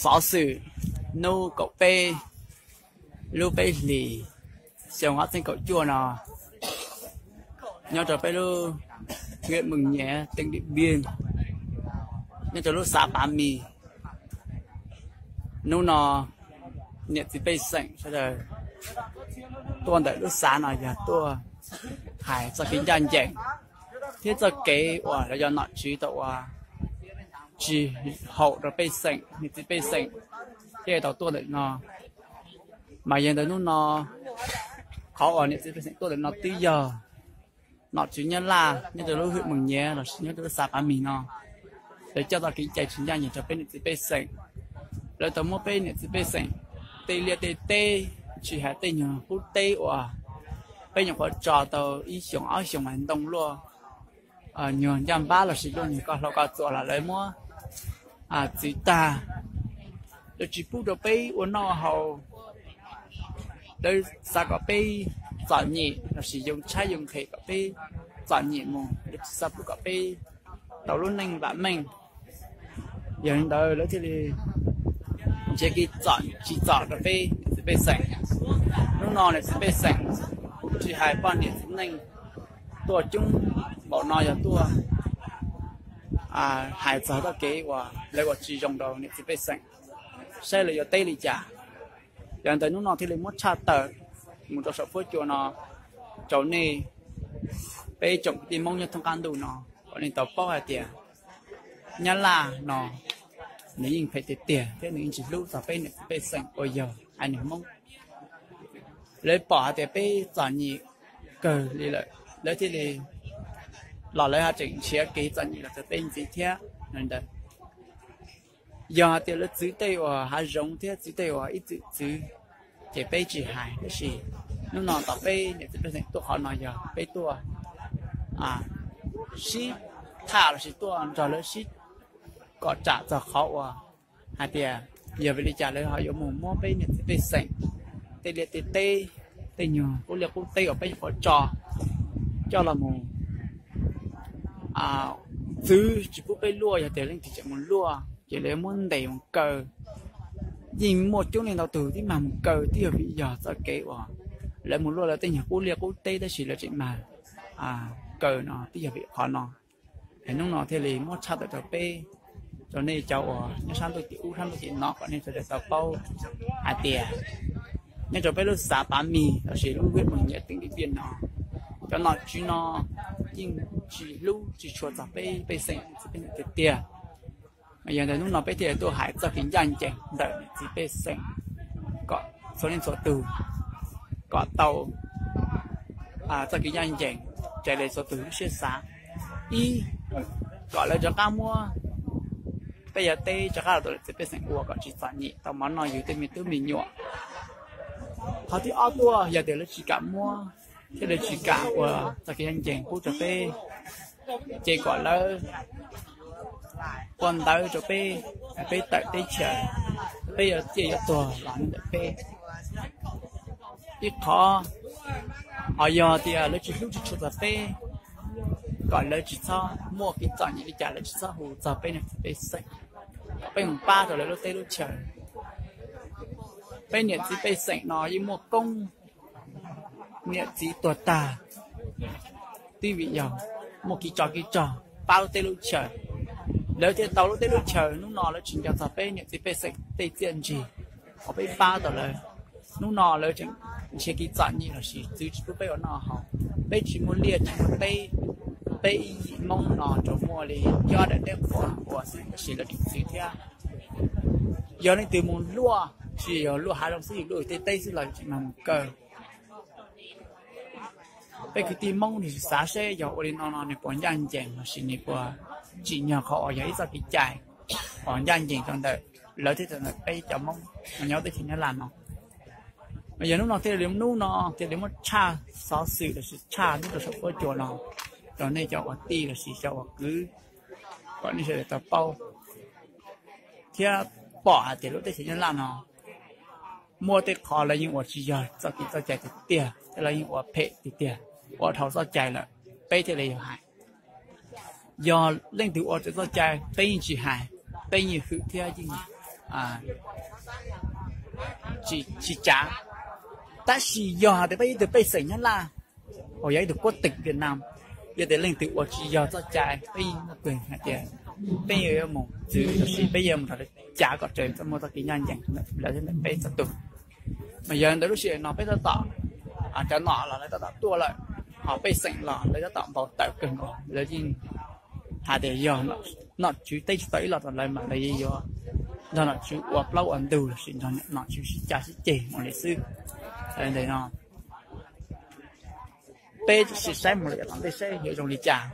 Xov xwm hnub kaum peb lub peb hlis xyoo ob txhiab kaum cuaj no, nyob rau peb lub hwj Meej Nyiav teem Diam Npiaj, nyob rau lub xav Pav Mis. Hnub no niam txiv pej xeem sawv daws tuaj ntawm lub xav no yog tuaj hais txoj kev ncaj ncees thiab txoj kev uas lawv cov nom tswv tau ua tsis haum rau pej xeem, niam txiv pej xeem thiaj tau tuaj ntawm no. Mas yog ntawm hnub no, qhov uas niam txiv pej xeem tuaj ntawm no twb yog nom tswv Nyab Laj nyob rau lub hwj Meej Nyiav lossis nyob rau lub xav Pav Mis no, lawv coj txoj kev cai tsis ncaj ncees rau peb niam txiv pej xeem. Lawv tau muab peb niam txiv pej xeem tej liaj tej teb, tsis hais tej nyuag qub teb uas peb nyuam qhuav tso tau ib xyoos ob xyoos mas ntoo luaj, nyuag ncaj npab lossis luaj nyuag koj hlau koj txuas los lawv muab txwv tag. Lawv tsis pub rau peb ua noj haus. Lawv xav kom peb txom nyem lossis yoo tshaib yoo nqhis kom peb txom nyem mus, lawv tsis xav pub kom peb tau lub neej vam meej. Yog li ntawd lawv thiaj li nrhiav kev txom tsis txom rau peb niam txiv pej xeem. Hnub no niam txiv pej xeem, tsis hais poj niam txiv neej, tuaj coob npaum no yog tuaj hais txog txoj kev uas lawv ua tsis zoo rau niam txiv pej xeem, saib lawv yuav teb li cas. Yog li ntawd hnub no thiaj li muab tshaj tawm mus rau saum fuab cua no rau nej peb tsoom kwv tij Hmoob nyob thoob qab ntuj no kom nej tau paub hais tias Nyab Laj no nws yeej phem tiag tiag thiab nws yeej tsis hlub txog peb niam txiv pej xeem uas yog haiv neeg Hmoob. Lawv pom hais tias peb txom nyem kawg li lawm, lawv thiaj li los lawv ho tseem nrhiav kev txom nyem los rau peb ntxiv thiab. Ntawd yog hais tias lawv txwv tej uas hav zoov thiab txwv tej uas ib txwm txwv, ces peb tsis hais, tab sis hnub no tom peb niam txiv pej xeem tuaj qhov no yog peb tuaj sib tham lossis tuaj nrog lawv sib kom tsam txog qhov uas hais tias yog vim li cas lawv ho yuav mus muab peb niam txiv pej xeem tej liaj tej teb, tej nyuag qub liaj qub teb uas peb nyuam qhuav tso coj los mus txwv tsis pub peb luaj, yog tias leej twg tseem mus luaj ces lawv muab ntes mus kaw. Yeej muaj coob leej ntau tus twb mag mus kaw twb yog vim yog txoj kev uas lawv mus luaj lawv tej nyuag qub liaj qub teb tab sis lawv tseem mag kaw no twb yog vim qhov no. Es hnub no thiaj li muab tshaj tawm rau peb, rau nej cov uas nyob sab ntuj tim ub sab ntuj tim no kom nej sawv daws tau paub hais tias nyob rau peb lub xav Pav Mis lossis lub hwj Meej Nyiav teem Diam Npiaj no, cov nom tswv no yeej tsis hlub tsis tshua txog peb pej xeem txiv pej xeem tiag tiag. Yog ntawd hnub no peb thiaj li tuaj hais txoj kev ncaj ncees ntawm niam txiv pej xeem kom txhua leej txhua tus kom tau txoj kev ncaj ncees raws li txhua tus lub siab xav. Ib, kom lawv rov qab muab peb cov teb rov qab los rau niam txiv pej xeem ua kom tsis txom nyem tau mov noj yug tej me tub me nyuam. Qhov thib ob tuaj yog tias lawv tsis kam muab thiab lawv tsis kam ua txoj kev ncaj ncees pub rau peb, ces kom lawv ua ntawv rau peb, peb tawm teb chaws, peb yuav ciaj yuav tuag los ntawm peb. Ib qhov, ho yog tias lawv tsis hlub tsis tshua txog peb, kom lawv tsis txhob muaj kev txom nyem li cas lawv tsis txhob hu txog peb niam txiv pej xeem, kom peb mus pab rau lawv lub teb lub chaws. Peb niam txiv pej xeem no yeej muaj koob, niam txiv tuag tag twb vim yog muaj kev tsov kev rog pab lub teb lub chaws, lawv thiaj tau lub teb lub chaws. Hnub no lawv tsis nco txog peb niam txiv pej xeem tej txiaj ntsig uas peb pab tau lawv. Hnub no lawv tseem nrhiav kev txom nyem lossis txwv tsis pub peb ua noj haus. Peb tsis muaj liaj tsis muaj teb, peb ib yim Hmoob no tsuas muaj li ib ob daim teb quav ua xwb tab sis lawv tseem txwv thiab. Yog leej twg mus luaj, tsis yog luaj hav zoov xwb, yus luaj tej teb xwb los tseem mag mus kaw. Peb kwv tij Hmoob nws xav seb yog ua li no no nws puas ncaj ncees lossis nws puas tsim nyog qhov uas yog ib txoj kev cai uas ncaj ncees rau ntawm lawv thiab rau ntawm peb cov Hmoob uas nyob teb chaws Nyab Laj no. Mas yog hnub no thiaj li, hnub no thiaj li muab tshaj xov xwm lossis tshaj nyob rau saum fuab cua no rau nej cov ua tij lossis cov ua kwv kom nej sawv daws tau paub thiab pom hais tias lub teb chaws Nyab Laj no muaj tej qhov lawv yeej ua tsis yog txoj kev txoj cai tiag tiag, thiab lawv yeej ua phem tiag tiag, ua dhau txoj cai lawm, peb thiaj li yog hais. Yog leej twg ua raws txoj cai peb yeej tsis hais, peb yeej hwm thiab yeej tsis tsis cav. Tab sis yog hais tias peb ib tug pej xeem Nyab Laj, uas yog ib tug quốc tịch Việt Nam, yog tias leej twg ua tsis yog txoj cai, peb hais tias peb yuav mus txwv los sis peb yuav mus nrog lawv cav kom raws txoj muaj txoj kev ncaj ncees ntawm lawv thiab ntawm peb txhua tus. Mas yog ntawd lub sij hawm no peb tab tom, cov nom los lawv tab tom tuaj lawm, ho pej xeem los lawv tab tom npau taws kawg nkaus, lawv yeej hais tias yog nom tswv teb tsis tau ib los rau lawv mas lawv yuav nrog nom tswv ua plaub ua ntug los sis nrog nom tswv sib cav sib ceg mus li xwb. Ntawm no peb sim saib mus lawm yav tom ntej seb yuav zoo li cas.